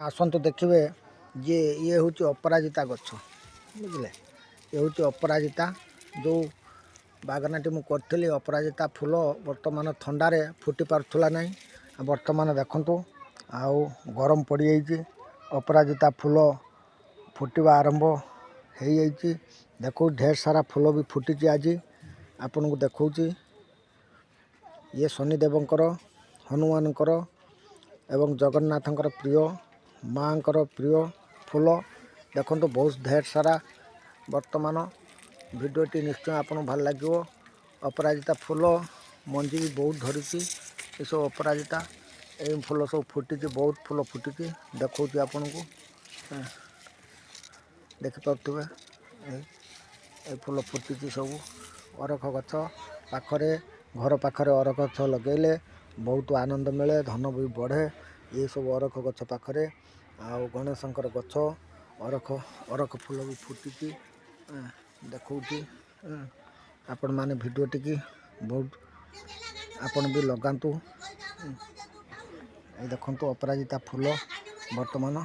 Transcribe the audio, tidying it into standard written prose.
ଆସନ୍ତୁ ଦେଖିବେ ଯେ ଇଏ ହେଉଛି ଅପରାଜିତା ଗଛ, ବୁଝିଲେ? ଇଏ ହେଉଛି ଅପରାଜିତା। ଯେଉଁ ବାଗାନଟି ମୁଁ କରିଥିଲି, ଅପରାଜିତା ଫୁଲ ବର୍ତ୍ତମାନ ଥଣ୍ଡାରେ ଫୁଟି ପାରୁଥିଲା ନାହିଁ। ବର୍ତ୍ତମାନ ଦେଖନ୍ତୁ, ଆଉ ଗରମ ପଡ଼ିଯାଇଛି, ଅପରାଜିତା ଫୁଲ ଫୁଟିବା ଆରମ୍ଭ ହେଇଯାଇଛି। ଦେଖୁ, ଢେର ସାରା ଫୁଲ ବି ଫୁଟିଛି ଆଜି, ଆପଣଙ୍କୁ ଦେଖାଉଛି। ଇଏ ଶନିଦେବଙ୍କର, ହନୁମାନଙ୍କର ଏବଂ ଜଗନ୍ନାଥଙ୍କର ପ୍ରିୟ, ମାଆଙ୍କର ପ୍ରିୟ ଫୁଲ। ଦେଖନ୍ତୁ, ବହୁତ ଢେର ସାରା। ବର୍ତ୍ତମାନ ଭିଡ଼ିଓଟି ନିଶ୍ଚୟ ଆପଣଙ୍କୁ ଭଲ ଲାଗିବ। ଅପରାଜିତା ଫୁଲ ମଞ୍ଜି ବି ବହୁତ ଧରିଛି। ଏସବୁ ଅପରାଜିତା, ଏଇ ଫୁଲ ସବୁ ଫୁଟିଛି, ବହୁତ ଫୁଲ ଫୁଟିଛି, ଦେଖାଉଛି ଆପଣଙ୍କୁ। ଦେଖିପାରୁଥିବେ, ଏ ଫୁଲ ଫୁଟିଛି ସବୁ। ଅରଖ ଗଛ ପାଖରେ, ଘର ପାଖରେ ଅରଖ ଗଛ ଲଗାଇଲେ ବହୁତ ଆନନ୍ଦ ମିଳେ, ଧନ ବି ବଢ଼େ। ଏସବୁ ଅରଖ ଗଛ ପାଖରେ ଆଉ ଗଣେଶଙ୍କର ଗଛ, ଅରଖ ଫୁଲ ବି ଫୁଟିଛି, ଦେଖାଉଛି। ଆପଣମାନେ ଭିଡ଼ିଓଟିକି ବହୁତ, ଆପଣ ବି ଲଗାନ୍ତୁ। ଏ ଦେଖନ୍ତୁ, ଅପରାଜିତା ଫୁଲ ବର୍ତ୍ତମାନ